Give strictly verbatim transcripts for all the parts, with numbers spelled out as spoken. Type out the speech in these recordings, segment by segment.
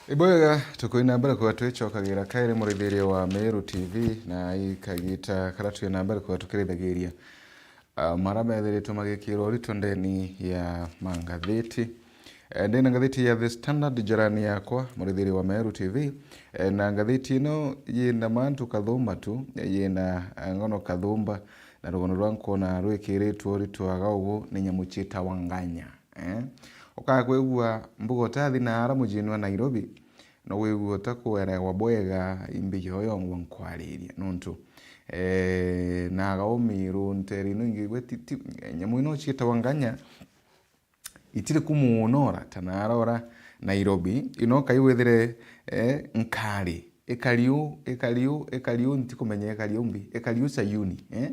Ibwega, tukwina mbere kwega twicokagira kairi murithiria wa Meru T V, na i kagita karia twina mbere kwega tukirithagiria, ah, mara methiritwe magikirwa urito ndeni ya mangathiti. Eh, ndina ngathiti ya The Standard, jirani yakwa, murithiria wa Meru T V. Eh, na ngathiti ino yina mantu kathumba tu, yina, eh, ngono kathumba, na rugono rwa nkona rwikiritwe urito aga ugu ni nyamu ciitawa nganya. Eh? Ukakwigua mbuga utathi na ara mujini wa Nairobi, no wigua utakuerewa bwega imbi yoyo ngwa nkwariria. Nontu, eh, na aga umiru nteri ino ingi gwe ti, ti, nyamu ino ciitawa nganya, itiri kumunora ta na ara ora Nairobi, ino kai withire, eh, nkari. Ikari u, ikari u, ikari u, ntikumenya ikari u mbi, ikari u Sayuni, eh?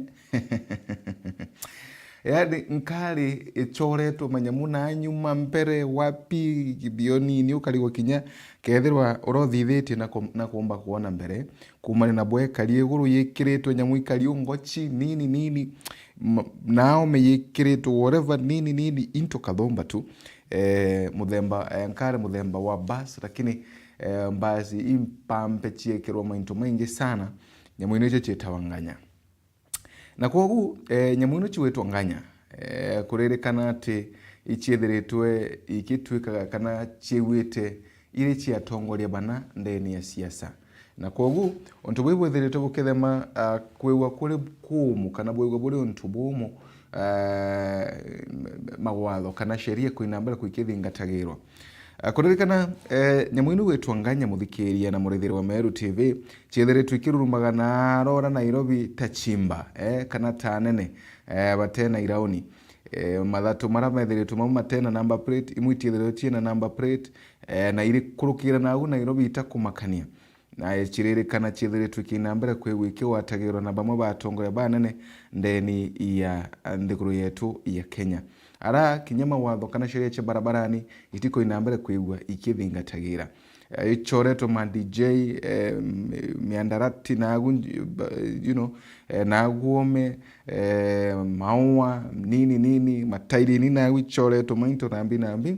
Yaani, nkari ichoretwe manyamu na nyuma, mbere, wapi, githionini, ukarigwa kinya kethirwa urothithitie na ku-, na kuumba kwona mbere, kuumania na bwekari iguru yikiritwe nyamu ikari u ngochi, nini, nini, m-, naome yikiritwe whatever, nini, nini, into kathumba tu. Eh, muthemba, eh, nkari muthemba wa bus, lakini, eh, bus impampe ciekirwa mainto maingi sana, nyamu ino icio ciitawa nganya. Na kwogu, eh, nyamu ino ciwitwa nganya, eh, kuririkana ati iciithiritwe ikitwikaga kana ciwite iri cia atongoria bana ndeni ya siasa. Na kwogu, untu buu bwithiritwe bukithema, ah, kwigua kuri kuumu kana bwigua buri untu buumu, ah, magwatho kana sheria kwina mbere kwikithingatagirwa. Ah, kuririkana, eh, nyamu ino gwitwa nganya, muthikiria na murithiria wa Meru T V, ciithiritwe ikirurumaga na arora Nairobi ta chimba, eh, kana ta nene, eh, batena irauni. Eh, mathatu mara methiritwe mamo matena number plate, imwe itiithiritwe ciina number plate, eh, na iri kurukira nagu Nairobi itakumakania. Na ciririkana ciithiritwe kina mbere kwigua ikiwatagirwa na bamwe ba atongoria banene ndeni ya nthiguru yetu ya Kenya. Ara kinya mawatho kana sheria cia barabarani itikoina mbere kwigua ikithingatagira. Eh, ichoretwe ma D J, eh, m-, miandarati nagu, nj-, ba-, you know, eh, nagu ome, eh, maua, nini, nini, matairini nagu ichoretwe mainto nambi, nambi.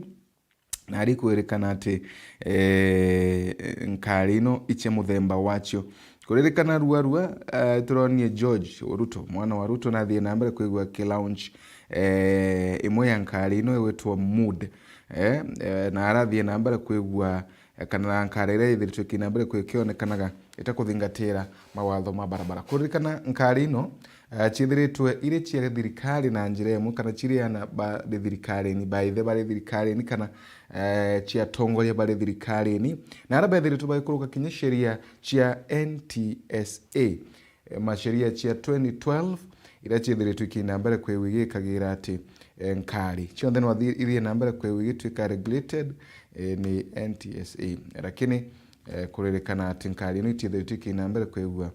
Na ari kwirikana ati, eh, nkari ino iche muthemba wacio. Kuririkana rua rua, eh, turonie George Ruto, mwana wa Ruto, nathie na mbere kwigua ki launch, eh, imwe ya nkari ino igwitwa Mood. Eh, eh, na arathie na mbere kwigua, eh, kana nkari iria ithiritwe kina mbere kwikionekanaga itakuthingatira mawatho ma barabara. Kuririkana nkari ino, eh, ciithiritwe iri cia thirikari na njira imwe, kana ciri ana bari thirikarini, baithe bari thirikarini, kana, eh, cia atongoria bari thirikarini, na ara bethiritwe bagikuruka kinya sheria cia N T S A, eh, masheria cia twenty twelve, iria ciithiritwe ikina mbere kwigua igikagira ati, eh, nkari cionthe no ithi-, ithie na mbere kwigua igituika regulated, eh, ni N T S A. Lakini, eh, kuririkana ati nkari ino itiithiritwe ikina mbere kwigua,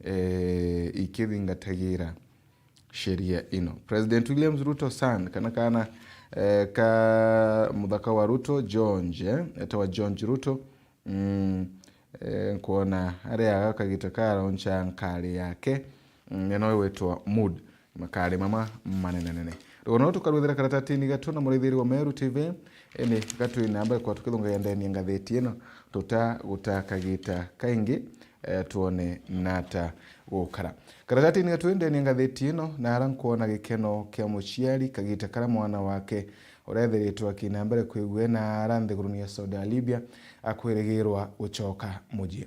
eh, ikithingatagira sheria ino. President Williams Ruto son, kana kana, eh, ka muthaka wa Ruto, George, eh, etawa George Ruto, mm, eh, nkwona ari aga kagita ka launch nkari yake, mm, ino igwitwa Mood, makari mama manenenene. Rugono ruu tukarwithira karatatini gatu na murithiri wa Meru T V, ini gatwi na mbere kwa tukithungagia ndeni ya ngathiti ino, tuta guta kagita kaingi, eh, twone nata gukara. Karatatini gatwi ndeni ya ngathiti ino, na ara nkwona gikeno kia muciari kagita kara mwana wake urethiritwe akina mbere kwigua na ara nthiguruni ya Saudi Arabia akwirigirwa gucoka mucii.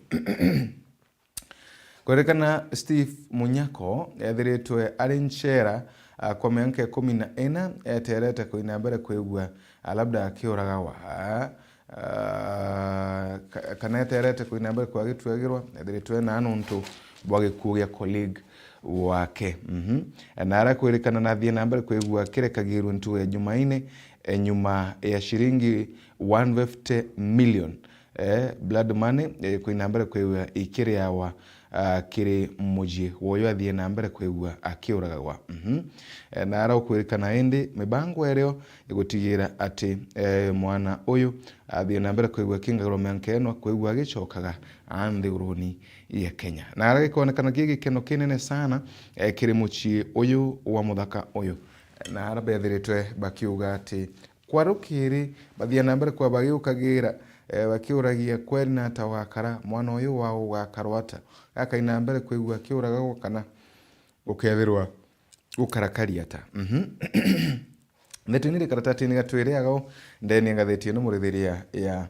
Kuririkana Steve Munyako ethiritwe ari nchera, ah, kwa mianka ikumi na ina, eterete kuina mbere kwigua, ah, labda akiuragawa, ah, ah, ka-, kana eterete kuina mbere kwa gitwegirwa, ethiritwe na nuntu bwa gikuo gia colleague wake. Mhm. Na ara kwirikana nathie na mbere kwigua akirekagirwe ntugo ya Jumaine, eh, nyuma ya shiringi one fifty million. Eh, blood money, eh, kwina mbere kwigua ikiriawa, ah, kiri mucii woyo athie na mbere kwigua akiuragagwa. Mhm. Eh, na ara ukwirikana indi mibango erio igutigira ati, eh, mwana uyu athie na mbere kwigua akingagirwa mianka ino, kwigua agicokaga a nthiguruni ya Kenya. Na ara gikonekana gi gikeno kinene sana, eh, kiri mucii uyu wa muthaka uyu. Na ara bethiritwe bakiuga ati, kwa rukiri, bathia na mbere kwa bagiukagira, eh, bakiuragia, "Kweri nata ugakara? Mwana uyu wao ugakarwa ata?" Gakaina mbere kwigua akiuragagwa kana gukethirwa gukarakari ata. Mhm. Ndeto ino iri karatatini ga twiri agau ndeni ya ngathiti ino murithiria ya,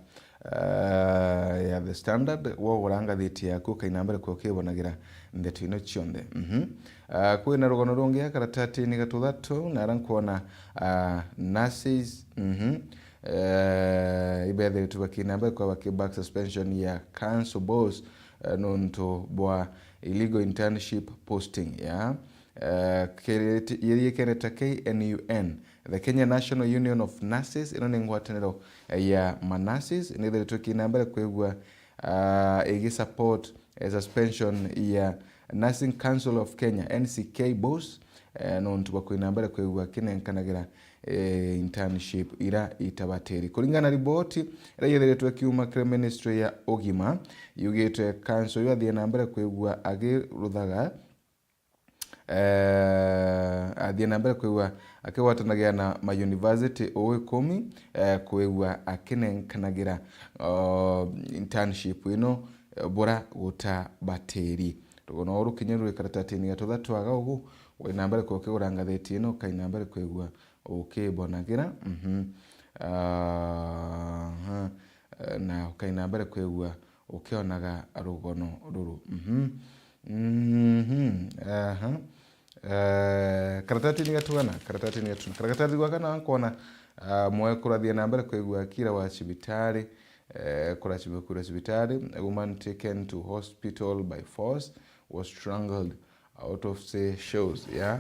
ah, ya The Standard. Wogura ngathiti yaku ukaina mbere kwa ukibonagira ndeto ino cionthe. Mhm. Ah, kwina rugono rungi ya karatatini ga tuthatu, na ara nkwona, ah, nurses, mhm, eh, ibethiritwe bakina mbere kwa baki back suspension ya council boss, eh, nontu bwa illegal internship posting ya, eh, kiriti-, yiriikene ta K N U N, the Kenya National Union of Nurses. Ino ni ngwataniro ya ma nurses, nithiritwe ikina mbere kwigua, ah, igi support, eh, suspension ya Nursing Council of Kenya, N C K boss, eh, nontu bwa kwina mbere kwigua akinenkanagira, eh, internship ira itabatiri. Kuringana na riboti ira yethiritwe kiuma kiri ministry ya ugima, yugite council uyu athie na mbere kwigua agiruthaga, eh, athie na mbere kwigua akigwatanagia na ma university o ikumi, eh, kwigua akinenkanagira, oh, internship ino, eh, bura gutabatiri. Rugono ruru kinya ruri karatatini ga tuthatu aga ugu, wina mbere kwa ukigura ngathiti ino, ukaina mbere kwigua ukibonagira. Mhm. Aha. Eh, na ukaina mbere kwigua ukionaga rugono ruru. Mhm. Mhm. Aha. Eh, karatatini ga tugana, karatatini ga tugana. Karatatini ga kana nkona, ah, mwekuru athie na mbere kwigua akira wa cibitari, eh, kura cibi-, kura cibitari, a woman taken to hospital by force was strangled out of say shows, yeah.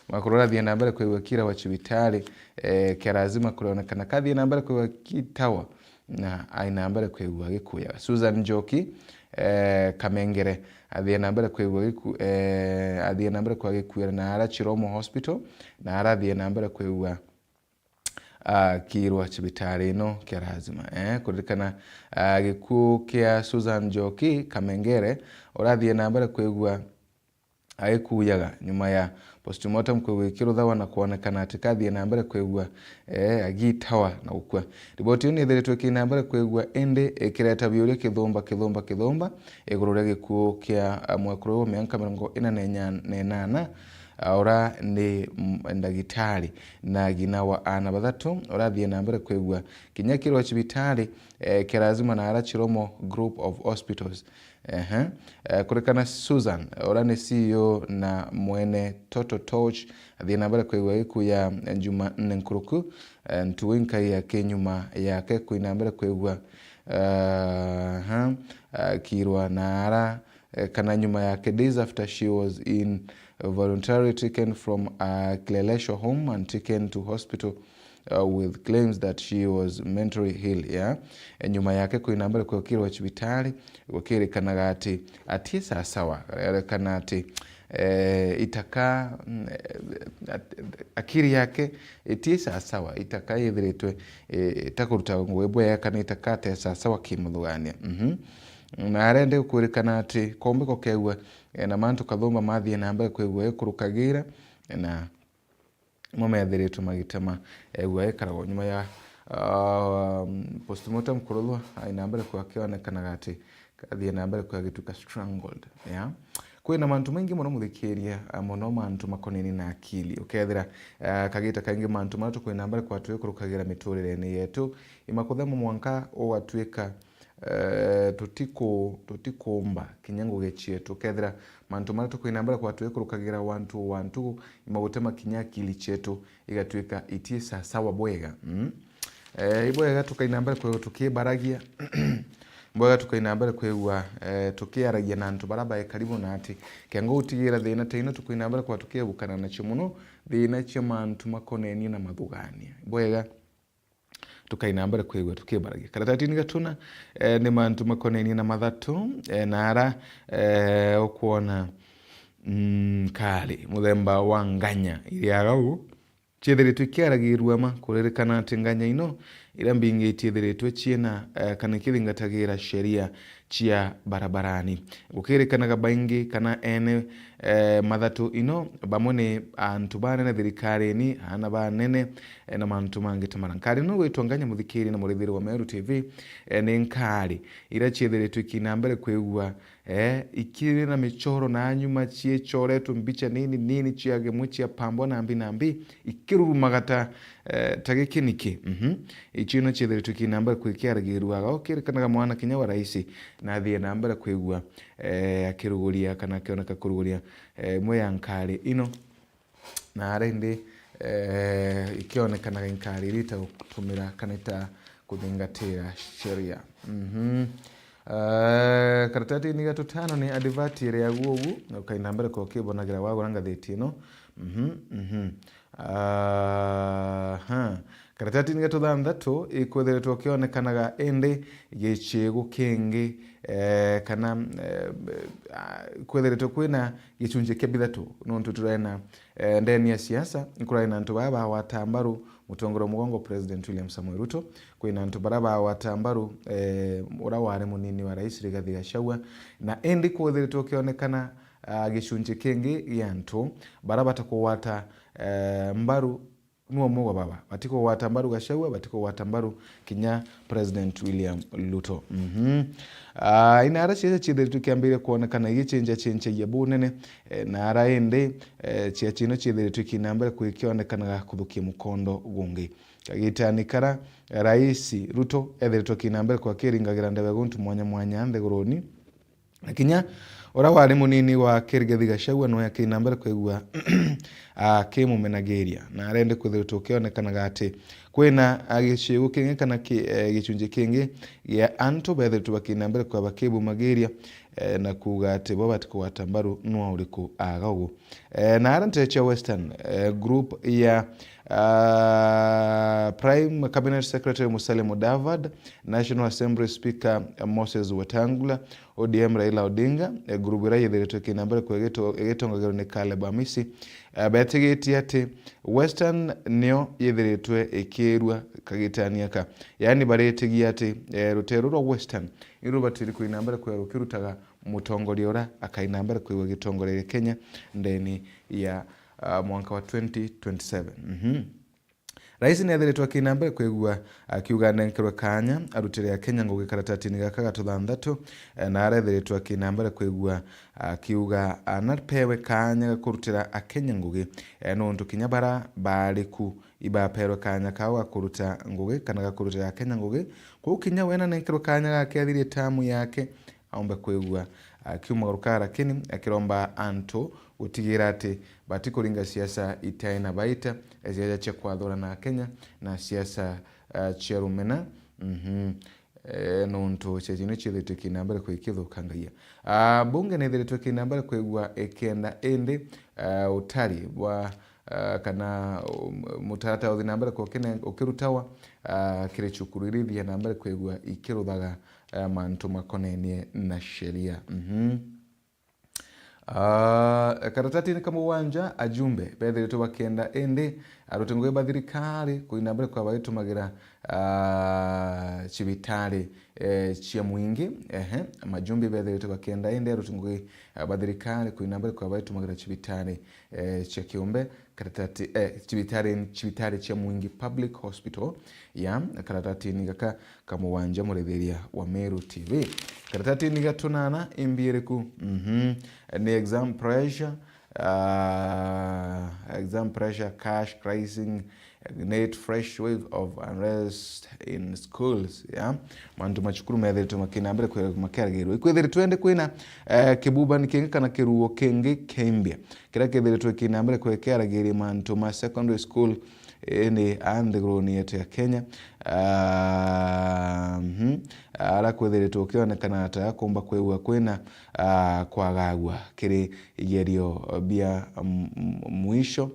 Mwekuru athie na mbere kwigua akira wa cibitari, eh, kia lazima kurionekana kathie na mbere kwigua kitawa na aina mbere kwigua gikuya. Susan Njoki, eh, Kamengere, athie na mbere kwigua giku-, eh, athie na mbere kwa gikuira na ara Chiromo Hospital, na ara athie na mbere kwigua, ah, kirwa cibitari ino kia lazima. Eh, kuririkana, ah, gikuo kia Susan Njoki Kamengere, urathie na mbere kwigua agikuyaga nyuma ya postmortem kwigua ikiruthawa na kwonekana ati kathie na mbere kwigua, eh, agitawa na gukua. Riboti iu nithiritwe ikina mbere kwigua indi ikireta biuria kithumba, kithumba, kithumba iguru ria gikuo kia, ah, mwekuru wa mianka mirongo ina na inya-, na inana, ah, ura ni, mm, ndagitari na ngina wa aana bathatu, urathie na mbere kwigua kinya kirwa cibitari, eh, kia lazima na ara Chiromo Group of Hospitals. Ehe. Eh, kurikana Susan, ura ni C E O na mwene Total Touch, athie na mbere kwigua gikuya Jumanne nkuruku, eh, ntugu inkai yake nyuma yake kuina mbere kwigua, eh, ha, eh, kirwa na ara, eh, kana nyuma yake, days after she was involuntarily taken from a Kileleshwa home and taken to hospital uh, with claims that she was mentally ill, yeah. E, nyuma yake kuina mbere kwikirwa cibitari, gukirikanaga ati ati sasawa, kana ati, eh, itaka, mm, eh, at-, akiri yake iti sasawa, itaka ithiritwe, eh, itakuruta ngugi bwega, kana itaka te sasawa kimuthugania. Mhm. Na arende gukwirikana ati kombiko keegua, eh, na mantu kathumba mathie na mbere kwigua ikurukagira, na mo methiritwe magitema, egua ikaragwo nyuma ya, um, postmortem kuruthwa, ai na mbere kwa kionekanaga ati kathie na mbere kwa gituka strangled, yeah. Kwina mantu maingi mono muthikiria, ah, mono mantu makoneni na akili. Ukethira, ah, kagita kaingi mantu mara tukwina mbere kwa twikurukagira miturirene yetu, imakuthema mwanka ugatwika eh, tutiku-, tutikumba kinya ngugi cietu. Kethira mantu maria tukwina mbere kwa twikurukagira wantu wantu, imagutema kinya akili cietu igatwika iti sasawa bwega, mm? Eh, ibwega tukaina mbere kwigua tukibaragia, ibwega tukaina mbere kwigua, eh, tukiaragia na antu baria bai karibu na ati, kiango gutigira thina ta ino tukwina mbere kwa tukibukana nacio mono, thina cia mantu makonenie na mathugania. Ibwega tukaina mbere kwigua tukibaragia. Karatatini gatuna, eh, ni mantu makonenie na mathatu, eh, na ara, eh, ukwona, mm, kari muthemba wa nganya iriaga u ciethiritwe ikiaragirua ma kuririkana ati nganya ino, iria mbingi itiithiritwe ciina, eh, kana ikithingatagira sheria cia barabarani. Gukirikanaga baingi kana ene, eh, mathatu ino bamwe ni antu banene thirikarini, aana banene, eh, na mantu mangi ta mara. Nkari ino gwitwa Nganya Muthikiri na murithiri wa Meru T V, eh, ni nkari iria ciithiritwe ikina mbere kwigua, eh, ikiri na michoro na nyuma ciichoretwe mbicha nini nini cia gemwe cia pambwa na mbi na mbi, ikirurumaga ta, eh, ta giki niki. Mhm. Icio ino ciithiritwe ikina mbere kwikiaragirua, gukirikanaga mwana kinya wa raisi na athie na mbere kwigua, eh, akiruguria kana akioneka kuruguria, eh, imwe ya nkari ino. Na ara indi, eh, ikionekanaga inkari iria itagutumira kana itakuthingatira sheria. Mhm. Eh, karatatini ga tutano ni advert iria yagu ugu, ukaina mbere kwa ukibonagira wagura ngathiti ino. Mhm, mhm. Aha. Karatatini ga tuthanthatu ikwithiritwe ukionekanaga indi gicigu kingi, eh, kana, eh, ah, kwithiritwe kwina gicunji kia bithatu, nontu turena eh, ndeni ya siasa, nkurari na antu baa bagwata mbaru mutongoria wa mugongo President William Samoei Ruto, kwina antu bara bagwata mbaru, eh, ura wari munini wa rais Rigathi Gachagua, na indi kwithiritwe ukionekana, ah, gicunji kingi gia antu bara batakugwata, eh, mbaru nuo mugo baba. Batikugwata mbaru Gachagua, batikugwata mbaru kinya President William Ruto. Mhm. Ah, inara ciaca ciithiritwe kiambiria kwonekana igichenja chenjagia bunene, eh, na ara indi, eh, ciaca ino ciithiritwe ikina mbere kwikionekanaga kuthukia mukondo gungi. Kagitani kara, eh, Rais Ruto ethiritwe akina mbere kwa kiringagira ndebe guntu mwanya mwanya nthiguruni. Na kinya ura wari munini wa Rigathi Gachagua noe akina mbere kwigua akimumenagiria, na arende kwithiritwe ukionekanaga ati kwina, ah, gicigo kingi kana ki-, eh, gicunji kingi gia antu bethiritwe bakina mbere kwa bakibumagiria, eh, na kuuga ati bo batikugwata mbaru nwa uriku aga ugu. Eh, na ara nteto cia Western, eh, group ya, ah, Prime Cabinet Secretary Musalia Mudavadi, National Assembly Speaker Moses Wetangula, O D M Raila Odinga, eh, group iria yithiritwe ikina mbere kwa igito-, igitongagirwa ni Caleb Amisi, eh, betigitie ati Western nio yithiritwe ikirua kagitania ka. Yaani baritigia ati, eh, ruteere rwa Western iru rubatiri kwina mbere kwa rukirutaga mutongoria uria akaina mbere kwigua gitongoria gia Kenya ndeni ya, ah, mwanka wa twenty twenty-seven. Mhm. Rais ni ethiritwe akina mbere kwigua akiuga anenkerwe kaanya arutire Akenya ngugi karatatini gaka ga tuthanthatu, eh, na arethiritwe akina mbere kwigua akiuga anapewe kaanya ga kurutira Akenya ngugi, eh, nontu kinya bara bari ku ibaperwe kaanya kao ga kuruta ngugi kana ga kurutira Akenya ngugi. Kwou kinya we nanenkerwe kaanya gake athirie tamu yake, aumbe kwigua akiumagaruka, lakini akiromba antu gutigira ati batikuringa siasa itai na baita, siasa cia kwathurana Akenya na siasa, ah, cia rumena. Mhm. Eh, nontu ciaci ni ciithitwe kina mbere kwikithukangagia. Ah, bunge ni ithiritwe kina mbere kwigua ikienda indi, ah, utari bwa, ah, kana, um, mutaratara uthi na mbere kwa ukine-, ukirutawa, ah, kiri cukuru iria ithia na mbere kwigua ikiruthaga, ah, mantu makonenie na sheria. Mhm. Ah, karatatini ka mugwanja, ajumbe bethiritwe bakienda indi aruti ngugi ba thirikari kuina mbere kwa bagitumagira, ah, cibitari, eh, cia mwingi. Ehe, majumbe bethiritwe bakienda indi aruti ngugi, ah, ba thirikari kuina mbere kwa bagitumagira cibitari, eh, cia kiumbe. Karatati-, eh, cibitari, cibitari cia mwingi, public hospital, ya karatatini gaka ka mugwanja, murithiria wa Meru T V. Karatatini ga tunana, imbi iriku? Mhm. Ni exam pressure, ah, exam pressure, cash crisis, net fresh wave of unrest in schools, ya mantu ma cukuru methiritwe makina mbere kwe-, makiaragirwa. Ikwithiritwe indi kwina, eh, kibubani kingi kana kiruo kingi kimbia kiria kithiritwe kina mbere kwekiaragiria mantu ma secondary school, indi a nthiguruni yetu ya Kenya. Ah, mhm. Ara kwithiritwe ukionekana ta kumba kwigua kwina, ah, kwagagua kiri igerio bia, mm, mm, mwisho.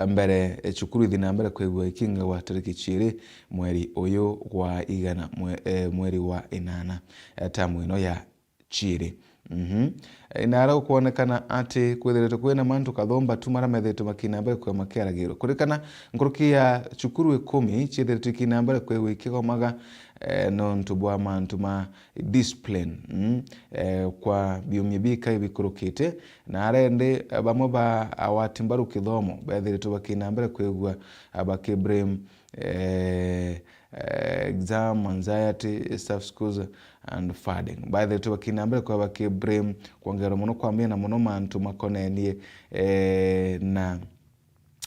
Mbere, eh, cukuru ithi na mbere kwigua ikingagwa tariki ciiri mweri uyu gwa igana, mwe-, eh, mweri wa inana, eh, tamu ino ya ciiri. Mhm. Eh, naara gukwonekana ati kwithiritwe kwina mantu kathumba tu maria methiritwe makina mbere kwigua makiaragirwa. Kurikana nkuruki ya cukuru ikumi ciithiritwe ikina mbere kwigua ikigomaga, eh, nontu bwa mantu ma discipline, mm, eh, kwa biumia bikai bikurukite. Na arendi, eh, bamwe ba awati mbaru kithomo bethiritwe bakina mbere kwigua, ah, baki blame, eh, eh, exam anxiety, staff schools and funding. Baithiritwe bakina mbere kwa baki blame kwongerwa mono kwa mia na mono mantu makonenie, eh, na,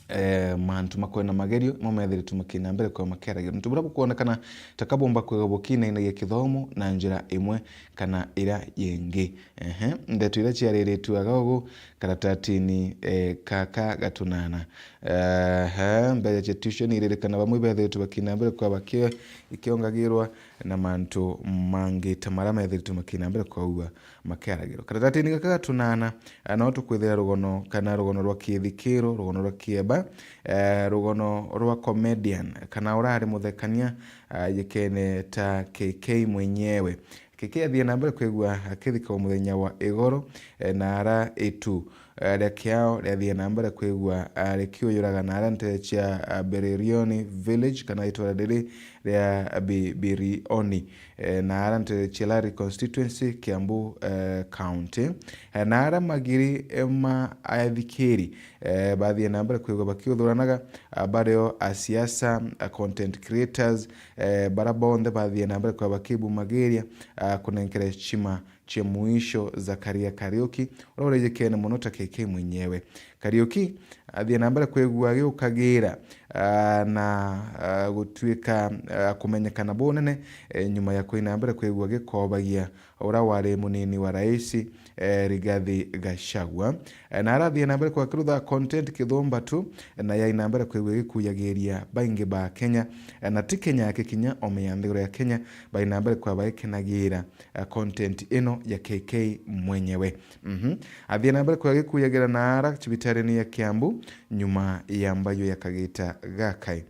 eh, mantu makwena magerio, mo methiritwe makina mbere kwa makiaragirwa. Ntu buria bukwonekana ta kabumba kwigwa bukinainagia kithomo na njira imwe kana iria yingi. Ehe, ndeto iria ciariritwe aga ugu karatatini, eh, kaka gatunana. Ehe, mbeca cia tuition iririkana bamwe bethiritwe bakina mbere kwa baki-, ikiongagirwa na mantu mangi ta maria methiritwe makina mbere kwa ua makiaragirwa. Karatatini gaka gatunana, eh, no tukwithira rugono kana rugono rwa kithikiro, rugono rwa kieba, eh, rugono rwa comedian kana urari muthekania, ah, yikene ta K K mwenyewe. K K athie na mbere kwigua akithikagwa muthenya wa igoro, eh, na ara itu, eh, ria kiao riathie na mbere kwigua, ah, rikiuyuraga na ara ntere cia, ah, Bererioni village kana itwara riri ria Bi-, Birioni, eh, na ara ntere cia Lari constituency, Kiambu, eh, county. Eh, na ara magiri, eh, ma athikiri, eh, bathie na mbere kwigua bakiuthuranaga, ah, bario a siasa, a content creators, eh, bara bonthe bathie na mbere kwa bakibumagiria, ah, kunenkera heshima cia mwisho Zakaria Kariuki, uria urijikene mono ta K K mwenyewe. Kariuki athie na mbere kwigua agiukagira, ah, na, ah, gutuika, ah, kumenyekana bunene, eh, nyuma ya kwina mbere kwigua gikobagia uria wari munini wa rais, eh, Rigathi Gachagua. Eh, na arathie na mbere kwa kirutha content kithumba tu, eh, na yai na mbere kwigua gikuyagiria baingi ba Kenya, eh, na ti Kenya yake kinya o mea nthiguru ya Kenya, bai na mbere kwa baikenagira, eh, content ino ya K K mwenyewe. Mhm. Athie na mbere kwa gikuyagira na ara cibitarini ya Kiambu nyuma ya mbayu ya kagita gakai.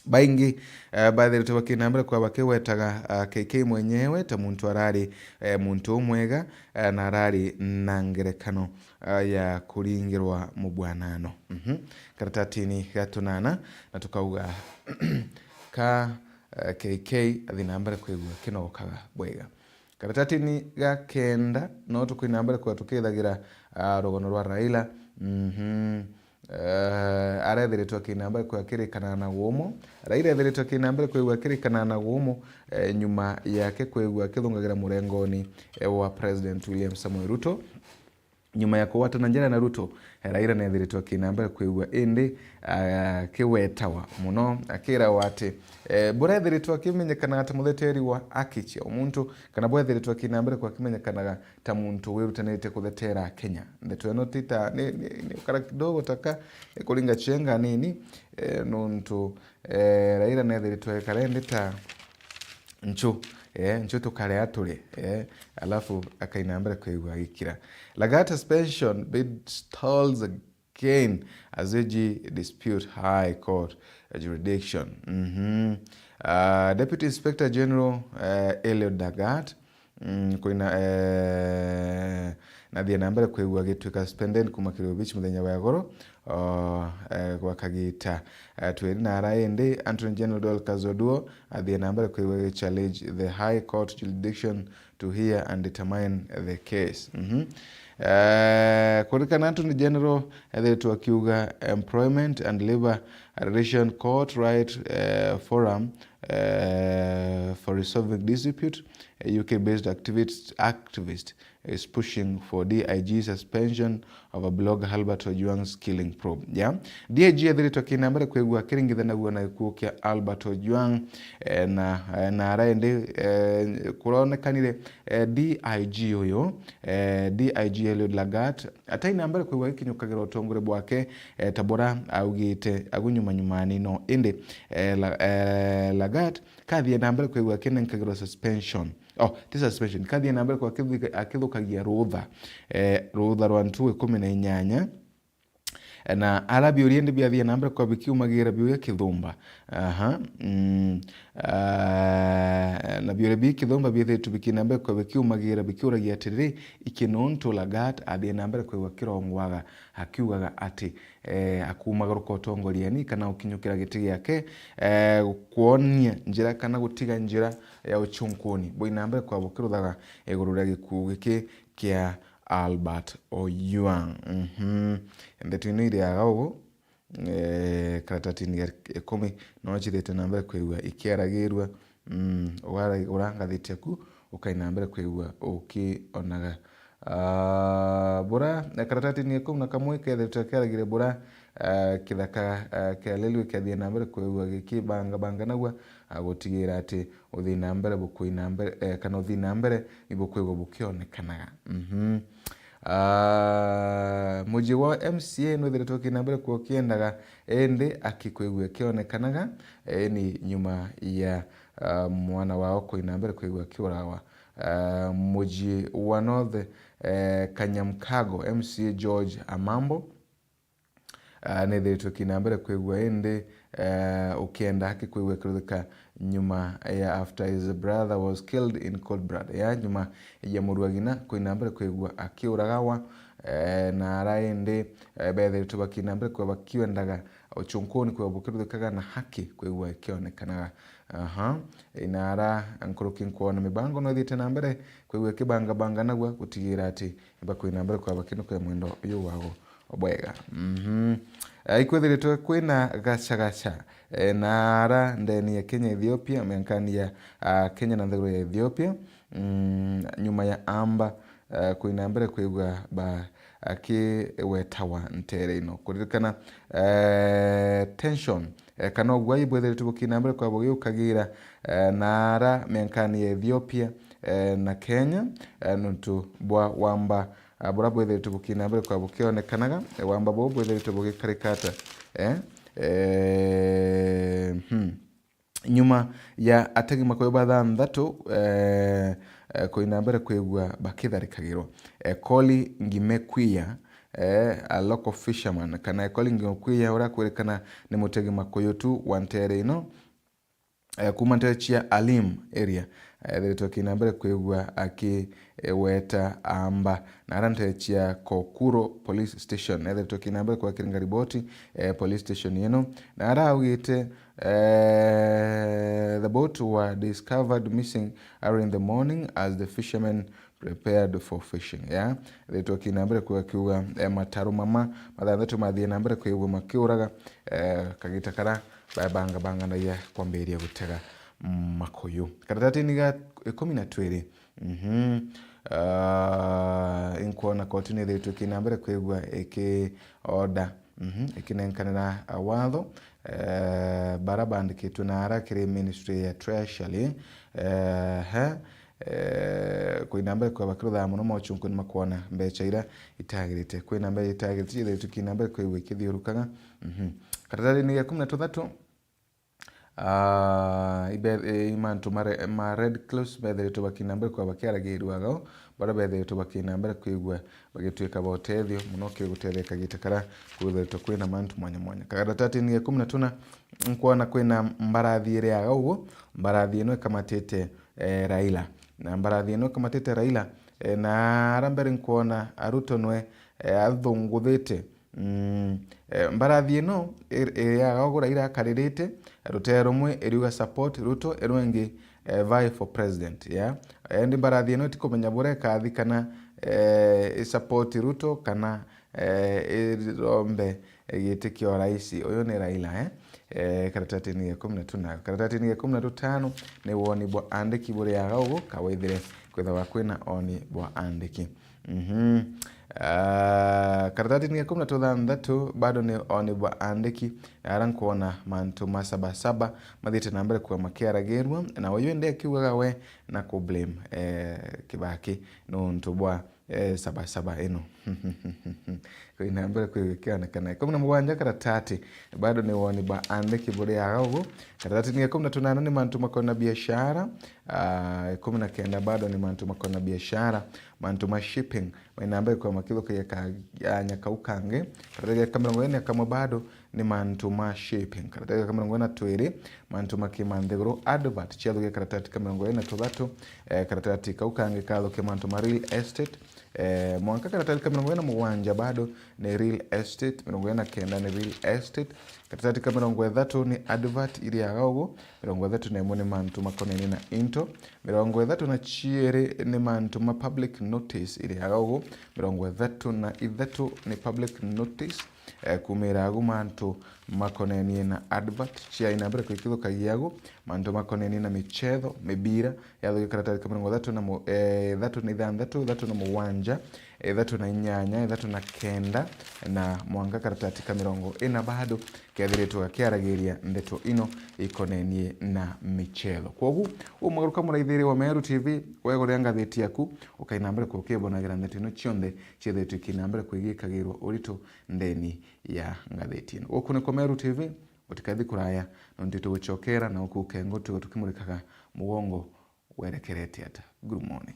Baingi, eh, bathiritwe bakina mbere kwa bakiwetaga, ah, K K mwenyewe ta muntu arari, eh, muntu umwega, eh, na arari na ngerekano, ah, ya kuringirwa mubwanano. Mhm. Karatatini ga tunana, na tukauga ka, eh, K K athi na mbere kwigua kinokaga bwega. Karatatini ga kenda, no tukwina mbere kwa tukithagira, ah, rugono rwa Raila. Mhm. Eh, arethiritwe akina mbere kwa akirikana na gumo. Raila ethiritwe akina mbere kwigua akirikana na gumo, eh, nyuma yake kwigua akithungagira murengoni, eh, wa President William Samoei Ruto. Nyuma ya kugwatana njara na Ruto, eh, Raila nethiritwe akina mbere kwigua indi, ah, akiwetawa mono, akirawa ati, eh, burethiritwe akimenyekanaga ta mutheteri wa haki cia umuntu, kana bwethiritwe akina mbere kwa akimenyekanaga ta muntu wirutanirite kutheteera Kenya. Ndeto ino ti ta, ni, ni, ni ukara kidogo ta ka, ni kuringa chenga nini, eh, nontu, eh, Raila nethiritwe ekara indi ta nchu, eh, nchu tukarea turi, eh, alafu akaina mbere kwigua agikira. Lagat suspension bid stalls again as A G dispute High Court jurisdiction. Mhm. Ah, Deputy Inspector General, eh, Eliud Lagat, mm, kwina, eh, nathie na mbere kwigua agituika suspended kuma Kirio Beach muthenya wa igoro, oh, eh, gwa kagita, eh, tweri na ara indi Attorney General Dorcas Oduor athie na mbere kwigua agi challenge the High Court jurisdiction to hear and determine the case. Mhm. Eh, kurikana Attorney General ethiritwe akiuga Employment and Labour Relation Court Right, eh, Forum, eh, for Resolving Dispute, a U K-based activist, activist is pushing for D I G suspension over blogger Albert Ojwang's killing probe. Yeah. D I G ethiritwe akina mbere kwigua akiringithanagua na gikuo kia Albert Ojwang, eh, na, eh, na ara indi, eh, kuronekanire, eh, D I G uyu, eh, D I G Eliud Lagat, ataina mbere kwigua agikinyukagira utongore bwake, eh, ta bura augite agu nyuma nyumani no indi, eh, La-, eh, Lagat kathie na mbere kwigua akinenkagirwa suspension. Oh, ti suspension. Kathie na mbere kwa akithuka-, akithukagia rutha. Eh, rutha rwa ntuku ikumi na inyanya. Na ara biuria indi biathie na mbere kwa bikiumagira biuria kithumba. Aha, mm, ah, na biuria bii kithumba biithiritwe bikiina mbere kwa bikiumagira bikiuragia atiriri, iki nuntu Lagat athie na mbere kwigua kirongwaga akiugaga ati, eh, akumagaruka utongoriani kana ukinyukira giti giake, eh, kwonia njira kana gutiga njira ya uchunkuni bwina mbere kwa bukiruthaga iguru ria gikuu giki kia Albert Ojwang. Mhm. Ndeto ino iriaga ugu, eh, karatatini ga ikumi, no cithite na mbere kwigua ikiaragirua. Mm, ugaraigura ngathiti yaku, ukaina mbere kwigua ukionaga. Ah, bura, eh, karatatini ga ikumi na kamwe kethirite kiaragire bura, eh, kithaka, eh, kia Lelwe kiathie na mbere kwigua gikibangabanganagua, ah, gutigira ati uthii na mbere bukwina mbere, eh, kana uthii na mbere ibukwigua bukionekanaga. Mhm. Ah, muji wa M C A nwithiritwe ukiina mbere kwigua ukiendaga, indi akikwigua kionekanaga, eh, ni nyuma ya, ah, mwana wao kuina mbere kwigua akiuragwa. Ah, muji wa North, eh, Kanyamkago, M C A George Amambo, ah, nithiritwe kiina mbere kwigua indi, eh, ukienda haki kwigua ikiruthika nyuma ya after his brother was killed in cold blood. Ya nyuma ya murua ng'ina kuina mbere kwigua akiuragawa, eh, na ara indi, eh, bethiritwe bakiina mbere kwigua bakiendaga uchunkuni kwigua bukiruthikaga na haki kwigua ikionekanaga. Aha. Ina ara nkuruki nkwona mibango no ithiite na mbere kwigua ikibangabanganagua gutigira ati bakwina mbere kwigua bakinukia mwendo uyu wao bwega. Mhm. Eh, ikwithiritwe kwina gacagaca, eh, na ara ndeni ya Kenya, Ethiopia, miankani ya, ah, Kenya na nthiguru ya Ethiopia, mm, nyuma ya amba, eh, kuina mbere kwigua ba akiwetawa ntere ino. Kuririkana, eh, tension, eh, kana uguai bwithiritwe bukiina mbere kwigua bugiukagira, eh, na ara miankani ya Ethiopia, eh, na Kenya, eh, nuntu bwa wamba, ah, bura bwithiritwe bukiina mbere kwigua bukionekanaga, eh, wamba buu bwithiritwe bugikarika ata? Eh? Eh, hmm. Nyuma ya ategi makuyu bathanthatu, eh, eh, kuina mbere kwigua bakitharikagirwa. Eh, Koli Ngimekuia, eh, a local fisherman, kana Koli Ngimekuia uria akwirikana ni mutegi makuyu tu wa ntere ino, eh, kuma ntere cia Alim area, eh, ethiritwe akiina mbere kwigua akiweta amba. Na ara ntere cia Kokuro Police Station, ethiritwe akiina mbere kwakira riboti, eh, police station ino. Na ara augite, eh, the boat were discovered missing early in the morning as the fishermen prepared for fishing. Ya, ethiritwe akiina mbere kwigua akiuga, eh, mataru mama mathanthatu mathie na mbere kwigua makiuraga, eh, kagita kara babangabanganagia kwambiriria gutega makuyu. Karatatini ga ikumi na twiri, mhm, ah, inkwona koti ni ithiritwe ikiina mbere kwigua iki order, mhm, ikinenkanira, ah, watho, eh, bara bandikitwe na ara kiri Ministry ya Treasury, eh, he, eh, kuina mbere kwigua bakiruthaga mono mauchunkuni makwona mbecha iria itagirite. Kwina mbecha itagirite, ithiritwe ikiina mbere kwigua ikithiurukaga. Mhm. Karatatini ga ikumi na tuthatu, ah, ibe-, eh, i mantu ma re-, ma Red Cross bethiritwe bakiina mbere kwigua bakiaragirua agao, bara bethiritwe bakiina mbere kwigua bagituika ba utethio mono kiri gutetheka gita kara kwithiritwe kwina mantu mwanya mwanya. Karatatini ga ikumi na tuna, nkwona kwina mbarathi iri aga uguo, mbarathi ino ikamatite, eh, Raila. Na mbarathi ino ikamatite Raila, eh, na ara mbere nkwona Ruto nwe, eh, athunguthite. Mm, eh, mbarathi ino ir-, iriaga ugu Raila akaririte, rutere rumwe iriuga support Ruto, iru ingi, eh, vie for president, yeah. Endi mbarathi ino itikumenya buria ikathi kana, eh, i support Ruto kana, eh, irombe giti kia urais. Uyu ni Raila, eh? Eh, karatatini ga ikumi na tuna. Karatatini ga ikumi na tutano ni woni bwa andiki buriaga ugu kawithire kwithagwa kwina oni bwa andiki. Mhm. Ah, karatatini ga ikumi na tuthanthatu bado ni oni bwa andiki, ara nkwona mantu ma Saba Saba mathiite na mbere kwigua makiaragirua, na uyu indi akiugaga we na ku blame, eh, Kibaki nuntu bwa Eh, saba saba ino. Kwina mbere kwigwikana kana ikumi na mugwanja karatati bado ni woni ba andiki buri aga ugu. Karatati ni ikumi na tunana ni mantu makona biashara. Ah, ikumi na kenda bado ni mantu makona biashara, mantu ma shipping. Maina mbere kwa makithukagia ka, anya kau kangi. Karatati ga mirongo ina na kamwe bado ni mantu ma shipping. Karatati ga mirongo ina na twiri, mantu ma kimanthiguru, advert, ciathukia karatati ka mirongo ina na tuthatu. Eh, karatati kau kangi kathukia mantu ma real estate. Eh, mwanka karatati ka mirongo ina na mugwanja bado ni real estate, mirongo ina na kenda ni real estate. Karatati ka mirongo ithatu ni advert iri aga ugu, mirongo ithatu na imwe ni mantu makonenie na into, mirongo ithatu na ciiri ni mantu ma public notice iri aga ugu, mirongo ithatu na ithatu ni public notice, eh, kumira agu mantu makonenie na advert, cia ina mbere kwikithukagia agu, mantu makonenie na michetho, mibira, yathukia karatati ka mirongo ithatu na mu-, eh, ithatu na ithanthatu, ithatu na mugwanja, ithatu na inyanya, ithatu na kenda, na mwanka karatati ka mirongo ina bado kethiritwe gakiaragiria ndeto ino ikonenie na michetho. Kwogu, umugaruka muraithiri wa Meru T V, wegorea ngathiti yaku, ukaina mbere kukibonagira ndeto ino cionthe ciethiritwe ikina mbere kwigikagirwa urito ndeni ya ngathiti ino. Guku ni kwa Meru T V, utikathi kuraya, nontu tugucokera na ukukengo tugo tukimurikaga mugongo werekerete ata. Good morning.